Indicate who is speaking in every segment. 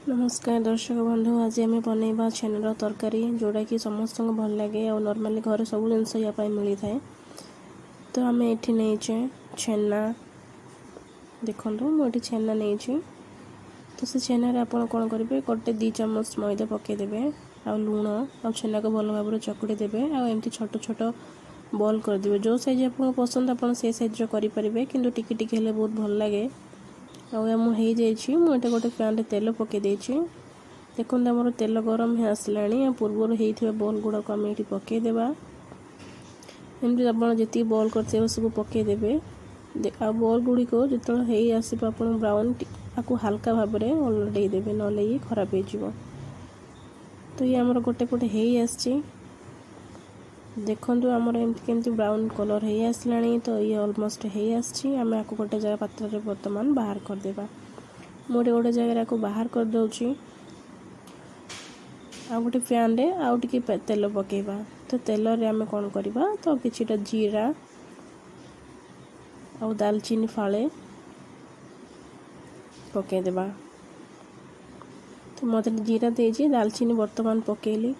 Speaker 1: ନମସ୍କାର ଦର୍ଶକ ବନ୍ଧୁ, ଆଜି ଆମେ ବନେଇବା ଛେନାର ତରକାରୀ, ଯେଉଁଟାକି ସମସ୍ତଙ୍କୁ ଭଲ ଲାଗେ ଆଉ ନର୍ମାଲି ଘରେ ସବୁ ଜିନିଷ ୟା ପାଇଁ ମିଳିଥାଏ। ତ ଆମେ ଏଠି ନେଇଛେ ଛେନା। ଦେଖନ୍ତୁ, ମୁଁ ଏଠି ଛେନା ନେଇଛି। ତ ସେ ଛେନାରେ ଆପଣ କ'ଣ କରିବେ? ଗୋଟେ 2 ଚାମଚ ମଇଦା ପକାଇଦେବେ ଆଉ ଲୁଣ ଆଉ ଛେନାକୁ ଭଲ ଭାବରେ ଚକୁଡ଼ି ଦେବେ ଆଉ ଏମିତି ଛୋଟ ଛୋଟ ବଲ୍ କରିଦେବେ। ଯେଉଁ ସାଇଜ୍ ଆପଣଙ୍କୁ ପସନ୍ଦ, ଆପଣ ସେଇ ସାଇଜ୍ର କରିପାରିବେ, କିନ୍ତୁ ଟିକେ ଟିକେ ହେଲେ ବହୁତ ଭଲ ଲାଗେ। ଆଉ ଏହା ମୁଁ ହେଇଯାଇଛି। ମୁଁ ଏଠି ଗୋଟେ ପ୍ୟାନ୍ରେ ତେଲ ପକାଇ ଦେଇଛି। ଦେଖନ୍ତୁ, ଆମର ତେଲ ଗରମ ହେଇ ଆସିଲାଣି ଆଉ ପୂର୍ବରୁ ହେଇଥିବା ବଲ୍ ଗୁଡ଼ାକୁ ଆମେ ଏଠି ପକାଇଦେବା। ଏମିତି ଆପଣ ଯେତିକି ବଲ୍ କରିଥିବେ, ସବୁ ପକାଇଦେବେ। ଆଉ ବଲ୍ ଗୁଡ଼ିକ ଯେତେବେଳେ ହେଇ ଆସିବ ଆପଣ ବ୍ରାଉନ୍, ଆକୁ ହାଲକା ଭାବରେ ଓଲଟେଇ ଦେବେ, ନହେଲେ ଇଏ ଖରାପ ହେଇଯିବ। ତ ଇଏ ଆମର ଗୋଟେ ପଟେ ହେଇ ଆସିଛି। ଦେଖନ୍ତୁ, ଆମର ଏମିତି କେମିତି ବ୍ରାଉନ୍ କଲର୍ ହେଇ ଆସିଲାଣି। ତ ଇଏ ଅଲମୋଷ୍ଟ ହେଇ ଆସିଛି। ଆମେ ଆକୁ ଗୋଟେ ଜାଗା ପାତ୍ରରେ ବର୍ତ୍ତମାନ ବାହାର କରିଦେବା। ମୁଁ ଏଠି ଗୋଟେ ଜାଗାରେ ଆକୁ ବାହାର କରିଦେଉଛି। ଆଉ ଗୋଟେ ପ୍ୟାନ୍ରେ ଆଉ ଟିକେ ତେଲ ପକାଇବା। ତ ତେଲରେ ଆମେ କ'ଣ କରିବା? ତ କିଛିଟା ଜିରା ଆଉ ଦାଲଚିନି ଫାଳେ ପକାଇଦେବା। ତ ମୋତେ ଜିରା ଦେଇଛି, ଦାଲଚିନି ବର୍ତ୍ତମାନ ପକାଇଲି।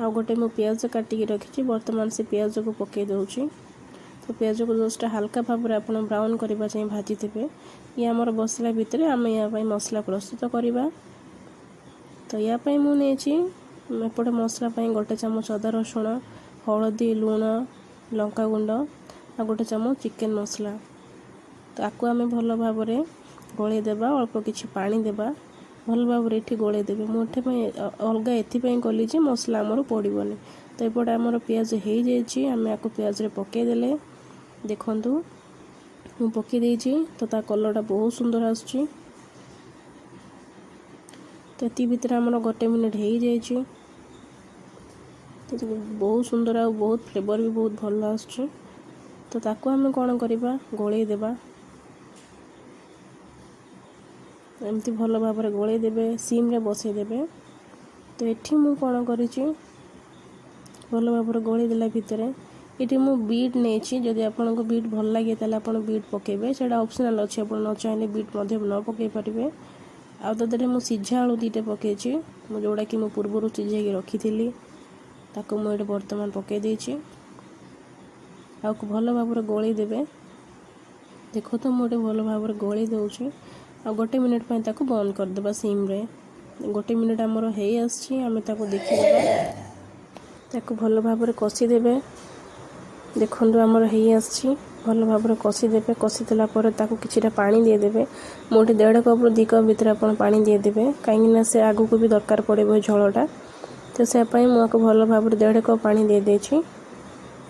Speaker 1: ଆଉ ଗୋଟେ ମୁଁ ପିଆଜ କାଟିକି ରଖିଛି, ବର୍ତ୍ତମାନ ସେ ପିଆଜକୁ ପକାଇ ଦେଉଛି। ତ ପିଆଜକୁ ଜଷ୍ଟ ହାଲକା ଭାବରେ ଆପଣ ବ୍ରାଉନ୍ କରିବା ଯାଏଁ ଭାଜିଦେବେ। ଇଏ ଆମର ବସିଲା ଭିତରେ ଆମେ ୟା ପାଇଁ ମସଲା ପ୍ରସ୍ତୁତ କରିବା। ତ ୟା ପାଇଁ ମୁଁ ନେଇଛି ଏପଟେ ମସଲା ପାଇଁ ଗୋଟେ ଚାମଚ ଅଦା ରସୁଣ, ହଳଦୀ, ଲୁଣ, ଲଙ୍କାଗୁଣ୍ଡ ଆଉ ଗୋଟେ ଚାମଚ ଚିକେନ୍ ମସଲା। ତାକୁ ଆମେ ଭଲ ଭାବରେ ଗୋଳେଇ ଦେବା। ଅଳ୍ପ କିଛି ପାଣି ଦେବା, ଭଲ ଭାବରେ ଏଠି ଗୋଳେଇ ଦେବେ। ମୁଁ ଏଠି ପାଇଁ ଅଲଗା ଏଥିପାଇଁ କଲି ଯେ ମସଲା ଆମର ପଡ଼ିବନି। ତ ଏପଟେ ଆମର ପିଆଜ ହେଇଯାଇଛି। ଆମେ ଆକୁ ପିଆଜରେ ପକାଇଦେଲେ। ଦେଖନ୍ତୁ, ମୁଁ ପକାଇ ଦେଇଛି। ତ ତା କଲର୍ଟା ବହୁତ ସୁନ୍ଦର ଆସୁଛି। ତ ଏତିକି ଭିତରେ ଆମର ଗୋଟେ ମିନିଟ୍ ହେଇଯାଇଛି। ତ ବହୁତ ସୁନ୍ଦର ଆଉ ବହୁତ ଫ୍ଲେଭର୍ ବି ବହୁତ ଭଲ ଆସୁଛି। ତ ତାକୁ ଆମେ କ'ଣ କରିବା? ଗୋଳେଇ ଦେବା। ଏମିତି ଭଲ ଭାବରେ ଗୋଳେଇ ଦେବେ, ସିମ୍ରେ ବସେଇ ଦେବେ। ତ ଏଠି ମୁଁ କ'ଣ କରିଛି? ଭଲ ଭାବରେ ଗୋଳେଇ ଦେଲା ଭିତରେ ଏଠି ମୁଁ ବିଟ୍ ନେଇଛି। ଯଦି ଆପଣଙ୍କୁ ବିଟ୍ ଭଲ ଲାଗେ, ତାହେଲେ ଆପଣ ବିଟ୍ ପକାଇବେ। ସେଇଟା ଅପସନାଲ୍ ଅଛି, ଆପଣ ନ ଚାହିଁଲେ ବିଟ୍ ମଧ୍ୟ ନ ପକାଇ ପାରିବେ। ଆଉ ତା ଦେହରେ ମୁଁ ସିଝା ଆଳୁ ଦୁଇଟା ପକାଇଛି ମୁଁ, ଯେଉଁଟାକି ମୁଁ ପୂର୍ବରୁ ସିଝେଇକି ରଖିଥିଲି। ତାକୁ ମୁଁ ଏଠି ବର୍ତ୍ତମାନ ପକାଇ ଦେଇଛି ଆଉ ଭଲ ଭାବରେ ଗୋଳେଇ ଦେବେ। ଦେଖନ୍ତୁ, ମୁଁ ଏଠି ଭଲ ଭାବରେ ଗୋଳେଇ ଦେଉଛି ଆଉ ଗୋଟେ ମିନିଟ୍ ପାଇଁ ତାକୁ ବନ୍ଦ କରିଦେବା ସିମ୍ରେ। ଗୋଟେ ମିନିଟ୍ ଆମର ହେଇ ଆସିଛି, ଆମେ ତାକୁ ଦେଖିଦେବା। ତାକୁ ଭଲ ଭାବରେ କଷିଦେବେ। ଦେଖନ୍ତୁ, ଆମର ହେଇ ଆସିଛି। ଭଲ ଭାବରେ କଷିଦେବେ। କଷିଦେଲା ପରେ ତାକୁ କିଛିଟା ପାଣି ଦେଇଦେବେ। ମୁଁ ଏଠି ଦେଢ଼ କପ୍ରୁ 2 କପ୍ ଭିତରେ ଆପଣ ପାଣି ଦେଇଦେବେ, କାହିଁକିନା ସେ ଆଗକୁ ବି ଦରକାର ପଡ଼ିବ ଏ ଝୋଳଟା। ତ ସେ ପାଇଁ ମୁଁ ଆକୁ ଭଲ ଭାବରେ ଦେଢ଼ କପ୍ ପାଣି ଦେଇଦେଇଛି।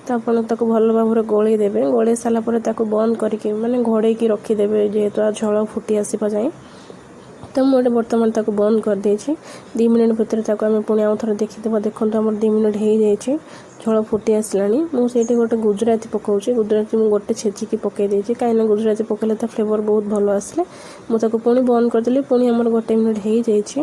Speaker 1: ତ ଆପଣ ତାକୁ ଭଲ ଭାବରେ ଗୋଳେଇ ଦେବେ। ଗୋଳେଇ ସାରିଲା ପରେ ତାକୁ ବନ୍ଦ କରିକି, ମାନେ ଘୋଡ଼େଇକି ରଖିଦେବେ, ଯେହେତୁ ଆଉ ଝୋଳ ଫୁଟି ଆସିବା ଯାଏଁ। ତ ମୁଁ ଏଠି ବର୍ତ୍ତମାନ ତାକୁ ବନ୍ଦ କରିଦେଇଛି। 2 ମିନିଟ୍ ଭିତରେ ତାକୁ ଆମେ ପୁଣି ଆଉ ଥରେ ଦେଖିଦେବା। ଦେଖନ୍ତୁ, ଆମର 2 ମିନିଟ୍ ହେଇଯାଇଛି, ଝୋଳ ଫୁଟି ଆସିଲାଣି। ମୁଁ ସେଇଠି ଗୋଟେ ଗୁଜୁରାତି ପକାଉଛି। ଗୁଜୁରାତି ମୁଁ ଗୋଟେ ଛେଚିକି ପକାଇ ଦେଇଛି, କାହିଁକିନା ଗୁଜୁରାତି ପକାଇଲେ ତା ଫ୍ଲେଭର୍ ବହୁତ ଭଲ ଆସିଲେ। ମୁଁ ତାକୁ ପୁଣି ବନ୍ଦ କରିଦେଲି। ପୁଣି ଆମର ଗୋଟେ ମିନିଟ୍ ହେଇଯାଇଛି।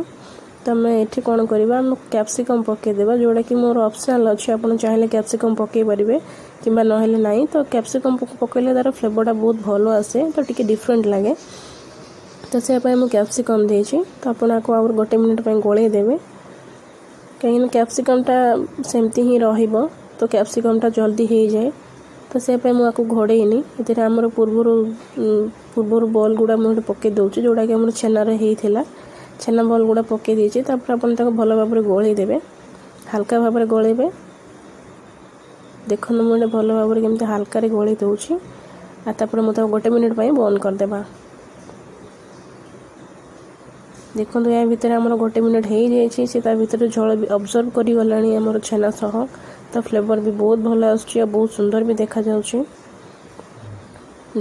Speaker 1: ତ ଆମେ ଏଠି କ'ଣ କରିବା? ଆମେ କ୍ୟାପ୍ସିକମ୍ ପକାଇଦେବା, ଯେଉଁଟାକି ମୋର ଅପସନାଲ୍ ଅଛି। ଆପଣ ଚାହିଁଲେ କ୍ୟାପ୍ସିକମ୍ ପକାଇ ପାରିବେ କିମ୍ବା ନହେଲେ ନାହିଁ। ତ କ୍ୟାପ୍ସିକମ୍ ପକାଇଲେ ତା'ର ଫ୍ଲେଭର୍ଟା ବହୁତ ଭଲ ଆସେ, ତ ଟିକେ ଡିଫରେଣ୍ଟ ଲାଗେ। ତ ସେ ପାଇଁ ମୁଁ କ୍ୟାପ୍ସିକମ୍ ଦେଇଛି। ତ ଆପଣ ଆକୁ ଆଉ ଗୋଟେ ମିନିଟ୍ ପାଇଁ ଗୋଳେଇ ଦେବେ, କାହିଁକିନା କ୍ୟାପ୍ସିକମ୍ଟା ସେମିତି ହିଁ ରହିବ। ତ କ୍ୟାପ୍ସିକମ୍ଟା ଜଲ୍ଦି ହେଇଯାଏ, ତ ସେ ପାଇଁ ମୁଁ ଆକୁ ଘୋଡ଼େଇନି। ଏଥିରେ ଆମର ପୂର୍ବରୁ ପୂର୍ବରୁ ବଲ୍ ଗୁଡ଼ା ମୁଁ ଏଠି ପକାଇ ଦେଉଛି, ଯେଉଁଟାକି ଆମର ଛେନାରେ ହେଇଥିଲା। ଛେନା ବଲ୍ ଗୁଡ଼ା ପକାଇ ଦେଇଛି। ତାପରେ ଆପଣ ତାକୁ ଭଲ ଭାବରେ ଗୋଳେଇ ଦେବେ, ହାଲକା ଭାବରେ ଗୋଳେଇବେ। ଦେଖନ୍ତୁ, ମୁଁ ଏଠି ଭଲ ଭାବରେ କେମିତି ହାଲକାରେ ଗୋଳେଇ ଦେଉଛି। ଆଉ ତାପରେ ମୁଁ ତାକୁ ଗୋଟେ ମିନିଟ୍ ପାଇଁ ବନ୍ଦ କରିଦେବା। ଦେଖନ୍ତୁ, ୟା ଭିତରେ ଆମର ଗୋଟେ ମିନିଟ୍ ହେଇଯାଇଛି। ସେ ତା ଭିତରେ ଝୋଳ ବି ଅବଜର୍ଭ କରିଗଲାଣି ଆମର ଛେନା ସହ। ତା ଫ୍ଲେଭର୍ ବି ବହୁତ ଭଲ ଆସୁଛି ଆଉ ବହୁତ ସୁନ୍ଦର ବି ଦେଖାଯାଉଛି।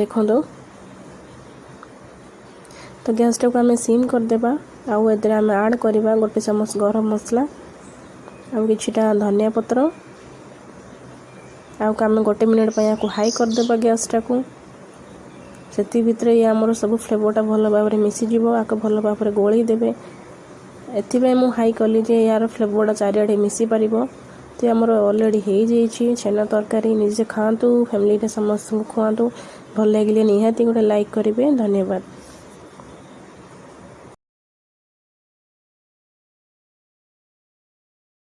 Speaker 1: ଦେଖନ୍ତୁ, ତ ଗ୍ୟାସ୍ଟାକୁ ଆମେ ସିମ୍ କରିଦେବା ଆଉ ଏଥିରେ ଆମେ ଆଡ଼୍ କରିବା ଗୋଟେ ଚାମଚ ଗରମ ମସଲା ଆଉ କିଛିଟା ଧନିଆ ପତ୍ର। ଆଉ ଆମେ ଗୋଟେ ମିନିଟ୍ ପାଇଁ ଆକୁ ହାଇ କରିଦେବା ଗ୍ୟାସ୍ଟାକୁ। ସେତିକି ଭିତରେ ଇଏ ଆମର ସବୁ ଫ୍ଲେଭରଟା ଭଲ ଭାବରେ ମିଶିଯିବ। ଆକୁ ଭଲ ଭାବରେ ଗୋଳେଇ ଦେବେ। ଏଥିପାଇଁ ମୁଁ ହାଇ କଲି ଯେ ଏହାର ଫ୍ଲେଭରଟା ଚାରିଆଡ଼େ ମିଶି ପାରିବ। ତ ଆମର ଅଲରେଡ଼ି ହେଇଯାଇଛି ଛେନା ତରକାରୀ। ନିଜେ ଖାଆନ୍ତୁ, ଫ୍ୟାମିଲିରେ ସମସ୍ତଙ୍କୁ ଖୁଆନ୍ତୁ। ଭଲ ଲାଗିଲେ ନିହାତି ଗୋଟେ ଲାଇକ୍ କରିବେ। ଧନ୍ୟବାଦ।